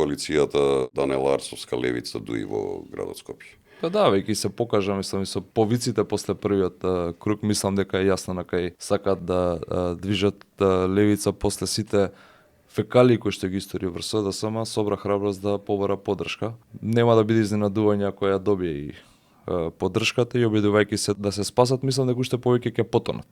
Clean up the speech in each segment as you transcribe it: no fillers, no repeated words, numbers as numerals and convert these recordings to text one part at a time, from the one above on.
коалицијата Даниел Арсовска левица дуи во градот Скопје. Па да, веќе се покажа, мислам, и со повиците после првиот круг, мислам дека е јасно на кај сакаат да движат левица после сите фекалии кои што ги истори врз СДСМ, собра храброст да побара поддршка. Нема да биде изненадување ако ја добие и поддршката и обидувајќи се да се спасат, мислам дека уште повеќе ќе потонат.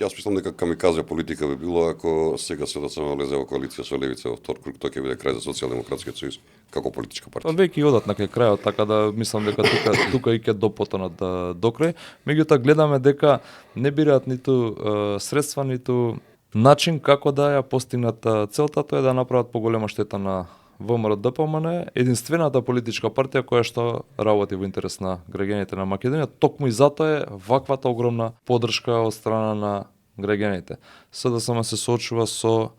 Јас мислам дека камиказе политика би било ако сега СДСМ влезе во коалиција со левица во втор круг, тоа ќе биде крај за Социјалдемократскиот сојуз како политичка партија. Веќе одат на кај крајот, така да мислам дека тука и ќе допотонат до крај. Меѓутоа гледаме дека не бираат ниту средства, ниту начин како да ја постигнат целта, тоа е да направат поголема штета на ВМРО ДПМН, единствената политичка партија која што работи во интерес на граѓаните на Македонија, токму и затоа е ваквата огромна поддршка од страна на граѓаните. СДСМ се соочува со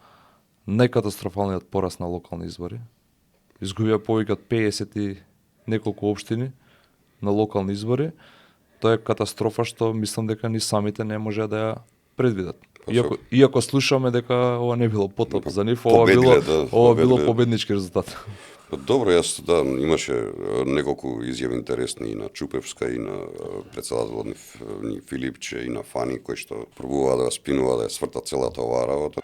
најкатастрофалниот пораст на локални избори. Изгубија повеќе од 50 и неколку општини на локални избори. Тоа е катастрофа што мислам дека ни самите не може да ја предвидат. Иако слушаме дека ова не било потоп за нив, ова било победнички резултат. Добро, јас имаше неколку изјави интересни и на Чупевска и на председателот ни Филипче и на Фани кои што пробуваа да ја спинува да ја свртат целата оваа работа.